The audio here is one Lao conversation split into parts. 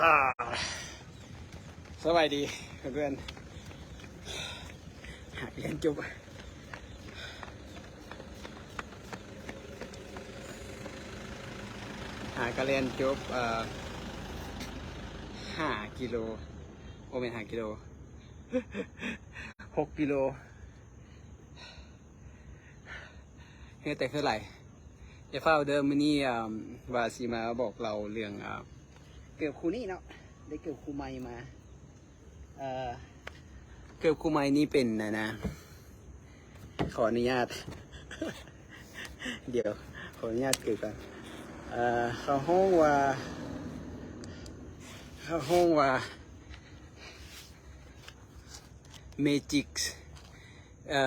ອ່າ ສະບາຍດີເພື່ອນໆ ຫາກຮຽນຈົບ ຫາກະຮຽນຈົບ ເອີ ຫ້າກິໂລ ບໍ່ແມ່ນຫ້າກິໂລ ຫົກກິໂລ. ເຫື່ອແຕກເຫື່ອໄຫຼ ຢ່າຟ້າວເດີ. ມື້ນີ້ ອ່າ ວ່າຊິມາບອກເລົ່າເລື່ອງ ອ່າ ເກີບຄູ່ນີ້ເນາະ ໄດ້ເກີບຄູ່ໃໝ່ມາ. ເອີ ເກີບຄູ່ໃໝ່ນີ້ເປັນ ອັນນະ ຂໍອະນຸຍາດ ດຽວ ຂໍອະນຸຍາດເກີບກ່ອນ. ເອີ ເຂົາຮ້ອງວ່າ ເຂົາຮ້ອງວ່າ Magic ເອີ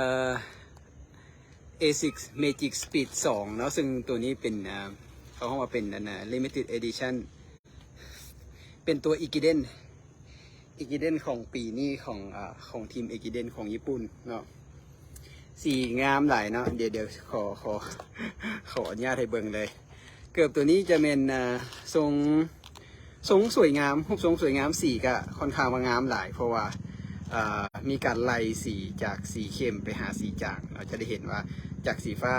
ເອຊິກ Magic Speed ສອງເນາະ ຊຶ່ງໂຕນີ້ເປັນ ເອີ ເຂົາຮ້ອງວ່າເປັນ ອັນນະ Limited Edition ເປັນຕົວ Ekiden Ekiden ຂອງປີນີ້ ຂອງ ເອີ ຂອງທີມ Ekiden ຂອງຍີ່ປຸ່ນເນາະ. ສີງາມຫຼາຍເນາະ ດຽວ ດຽວ ຂໍ ຂໍ ຂໍອະນຸຍາດໃຫ້ເບິ່ງເລີຍ. ເກີບໂຕນີ້ຈະແມ່ນ ເອີ ຊົງ ຊົງສວຍງາມ ຮູບຊົງສວຍງາມ ສີກະຄ່ອນຂ້າງວ່າງາມຫຼາຍ ເພາະວ່າ ເອີ ມີການໄລ່ສີຈາກສີເຂັ້ມໄປຫາສີຈາງ. ເຮົາຈະໄດ້ເຫັນວ່າຈາກສີຟ້າ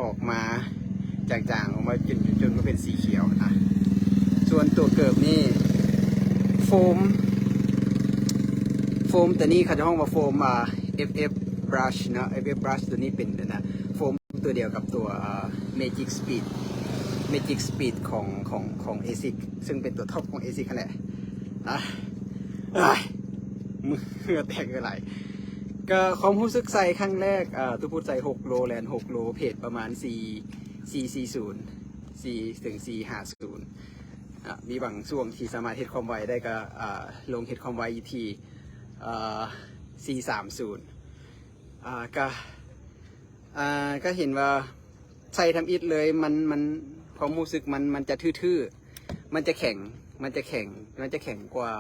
ອອກມາຈາງໆ ອອກມາຈົນ ຈົນມາເປັນສີຂຽວນະ. ສ່ວນຕົວເກີບນີ້ ໂຟມ ໂຟມຕົວນີ້ເຂົາຈະຮ້ອງວ່າໂຟມ ອ່າ ເອັຟເອັຟ Brush ເນາະ ເອັຟເອັຟ Brush ຕົວນີ້ເປັນ ອັນນະ ໂຟມ ຕົວດຽວກັບຕົວ ເອີ Magic Speed Magic Speed ຂອງ ຂອງ ຂອງ ເອຊິກ ຊຶ່ງເປັນຕົວທັອບຂອງ ເອຊິກ ຫັ້ນແຫຼະ. ອາ ເຫື່ອແຕກເຫື່ອໄຫຼ. ກະຄວາມຮູ້ສຶກໃສ່ຄັ້ງແລກ ອາ ຕຸພຸດໃສ່ຫົກໂລ ແລ່ນຫົກໂລ ເພດປະມານສີ່ ສີ່ສີ່ສູນ ສີ່ເຖິງສີ່ຫ້າສູນ. ອາ ມີບາງຊ່ວງທີ່ສາມາດເຮັດຄວາມໄວໄດ້ ກະ ອາ ລົງເຮັດຄວາມໄວຢູ່ທີ່ ອາ ສີ່ສາມສູນ. ອາ ກະ ອາ ກະເຫັນວ່າໃສ່ທຳອິດເລີຍ ມັນ ມັນ ຄວາມຮູ້ສຶກມັນ ມັນຈະທຶໆ ມັນຈະແຂງ ມັນຈະແຂງ ມັນຈະແຂງກວ່າ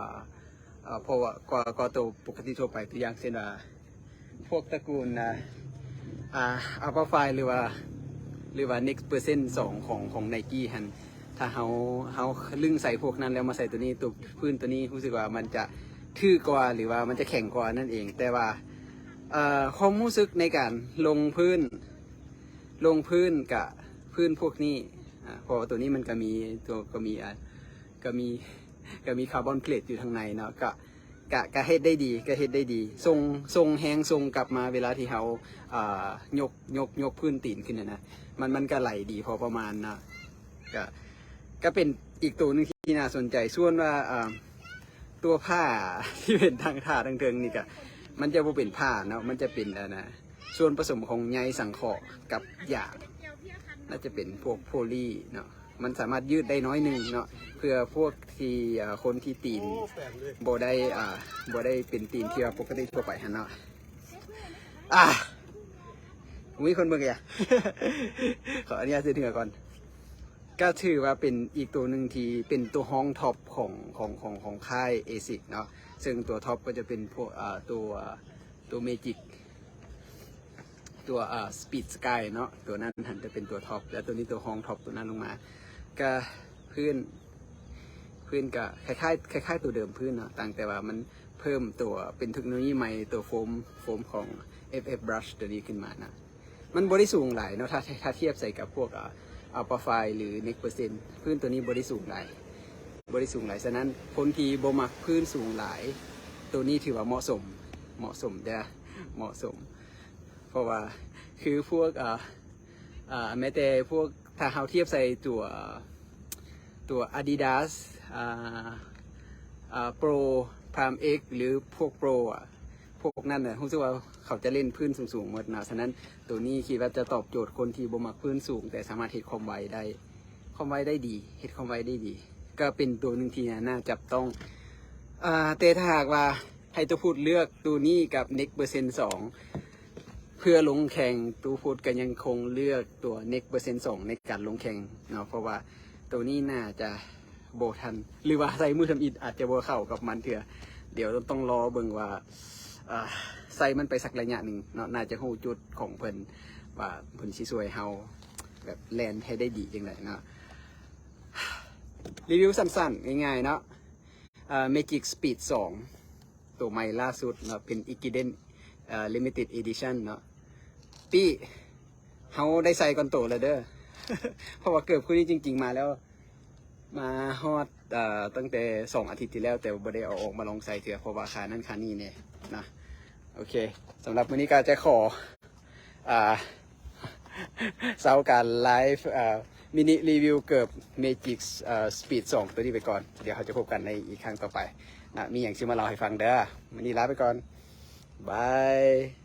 ເອີ ເພາະວ່າ ກວ່າ ກວ່າໂຕປົກກະຕິທົ່ວໄປ. ຕົວຢ່າງເຊັ່ນວ່າ ພວກຕະກູນ ອາ ອາ Alpha Fly ຫຼືວ່າ ຫຼືວ່າ Next Percent ສອງ ຂອງ ຂອງ Nike ຫັ້ນ ຖ້າເຮົາ ເຮົາລຶ້ງໃສ່ພວກນັ້ນແລ້ວມາໃສ່ໂຕນີ້ ໂຕພື້ນໂຕນີ້ຮູ້ສຶກວ່າມັນຈະຖືກວ່າ ຫຼືວ່າມັນຈະແຂງກວ່ານັ້ນເອງ. ແຕ່ວ່າ ເອີ ຄວາມຮູ້ສຶກໃນການລົງພື້ນ ລົງພື້ນກະພື້ນພວກນີ້ ອາ ເພາະວ່າໂຕນີ້ມັນກະມີ ໂຕ ກະມີ ອາ ກະມີ ກະມີ carbon plate ຢູ່ທາງໃນເນາະ ກະ ກະ ກະເຮັດໄດ້ດີ ກະເຮັດໄດ້ດີ ສົ່ງ ສົ່ງແຮງ ສົ່ງກັບມາເວລາທີ່ເຮົາ ອາ ຍົກ ຍົກ ຍົກພື້ນຕີນຂຶ້ນຫັ້ນນະ ມັນ ມັນກະໄຫຼດີພໍປະມານເນາະ. ກະ ກະເປັນອີກໂຕໜຶ່ງທີ່ໜ້າສົນໃຈ. ສ່ວນວ່າ ອາ ຕົວຜ້າທີ່ເປັນທາງ ທາງເທິງນີ້ກະ ມັນຈະບໍ່ເປັນຜ້າເນາະ ມັນຈະເປັນ ອັນນະ ສ່ວນປະສົມຂອງໃຍສັງເຄາະກັບຢາງ ໜ້າຈະເປັນພວກໂພລີເນາະ ມັນສາມາດຍືດໄດ້ໜ້ອຍໜຶ່ງເນາະ ເພື່ອພວກທີ່ ເອີ ຄົນທີ່ຕີນບໍ່ໄດ້ ອາ ບໍ່ໄດ້ເປັນຕີນທີ່ວ່າປົກກະຕິທົ່ວໄປຫັ້ນເນາະ. ອາ ມີຄົນເບິ່ງກະ ຂໍອະນຸຍາດເຊັດເຫື່ອກ່ອນ. ກະຖືວ່າເປັນອີກໂຕໜຶ່ງທີ່ເປັນຕົວຮອງທັອບຂອງ ຂອງ ຂອງ ຂອງຄ້າຍເອຊິກເນາະ ເຊິ່ງຕົວທັອບກໍຈະເປັນພວກ ອາ ຕົວ ຕົວເມຈິກ ຕົວ ອາ ສະປີດສະກາຍເນາະ ຕົວນັ້ນຫັ້ນຈະເປັນຕົວທັອບ ແລ້ວຕົວນີ້ຕົວຮອງທັອບຕົວນັ້ນລົງມາ. ກະພື້ນ ພື້ນກະຄ້າຍໆ ຄ້າຍໆຕົວເດີມພື້ນເນາະ ຕ່າງແຕ່ວ່າມັນເພີ່ມຕົວເປັນເທັກໂນໂລຢີໃໝ່ ຕົວໂຟມ ໂຟມຂອງ ເອັຟເອັຟ Brush ຕົວນີ້ຂຶ້ນມານະ. ມັນບໍ່ໄດ້ສູງຫຼາຍເນາະ ຖ້າ ຖ້າທຽບໃສ່ກັບພວກ ອາ Alpha Fly ຫຼື Next Percent ພື້ນຕົວນີ້ບໍ່ໄດ້ສູງຫຼາຍ ບໍ່ໄດ້ສູງຫຼາຍ. ສະນັ້ນຄົນທີ່ບໍ່ມັກພື້ນສູງຫຼາຍ ໂຕນີ້ຖືວ່າເໝາະສົມ ເໝາະສົມເດີ້ ເໝາະສົມ. ເພາະວ່າຄືພວກ ອາ ອາ ແມ້ແຕ່ພວກ ຖ້າເຮົາທຽບໃສ່ຕົວ ຕົວ Adidas ອາ ອາ Pro Prime X ຫຼື ພວກ Pro ອະ ພວກນັ້ນນະ ຮູ້ສຶກວ່າເຂົາຈະເລ່ນພື້ນສູງໆໝົດນະ. ສະນັ້ນໂຕນີ້ຄິດວ່າຈະຕອບໂຈດຄົນທີ່ບໍ່ມັກພື້ນສູງ ແຕ່ສາມາດເຮັດຄວາມໄວໄດ້ ຄວາມໄວໄດ້ດີ ເຮັດຄວາມໄວໄດ້ດີ ກະເປັນໂຕໜຶ່ງທີ່ໜ້າຈັບຕ້ອງ. ອາ ແຕ່ຖ້າຫາກວ່າໃຫ້ໂຕພຸດເລືອກໂຕນີ້ກັບ Next Percent ສອງ ເພື່ອລົງແຂ່ງ ໂຕພຸດກະຍັງຄົງເລືອກຕົວ Next Percent ສອງ ໃນການລົງແຂ່ງເນາະ ເພາະວ່າໂຕນີ້ໜ້າຈະບໍ່ທັນ ຫຼືວ່າໃສ່ມື້ທຳອິດອາດຈະບໍ່ເຂົ້າກັບມັນເທື່ອ. ດຽວຕ້ອງ ຕ້ອງລໍເບິ່ງວ່າ ອາ ໃສ່ມັນໄປສັກໄລຍະໜຶ່ງເນາະ ໜ້າຈະຮູ້ຈຸດຂອງເພິ່ນວ່າເພິ່ນຊິຊ່ວຍເຮົາແບບແລ່ນໃຫ້ໄດ້ດີຈັ່ງໃດເນາະ. ຣີວິວສັ້ນໆ ງ່າຍໆ ເນາະ ເອີ Magic Speed ສອງ ໂຕໃໝ່ລ່າສຸດເນາະ ເປັນ Ekiden ເອີ Limited Edition ເນາະ ປີເຮົາໄດ້ໃສ່ກ່ອນໂຕແລ້ວເດີ ເພາະວ່າເກີບຄູ່ນີ້ຈິງໆ ມາແລ້ວ ມາຮອດ ເອີ ຕັ້ງແຕ່ສອງອາທິດທີ່ແລ້ວ ແຕ່ບໍ່ໄດ້ເອົາອອກມາລອງໃສ່ເທື່ອ ເພາະວ່າຄ່ານັ້ນຄ່ານີ້ແດ່ນະ. ໂອເຄ ສຳລັບມື້ນີ້ກໍຈະຂໍ ອ່າ ເຊົາການໄລຟ໌ ເອີ mini review ເກີບ Magic ເອີ Speed ສອງ ໂຕນີ້ໄປກ່ອນ. ດຽວເຮົາຈະພົບກັນໃນອີກຄັ້ງຕໍ່ໄປນະ ມີຫຍັງຊິມາເລົ່າໃຫ້ຟັງເດີ. ມື້ນີ້ລາໄປກ່ອນ ບາຍ.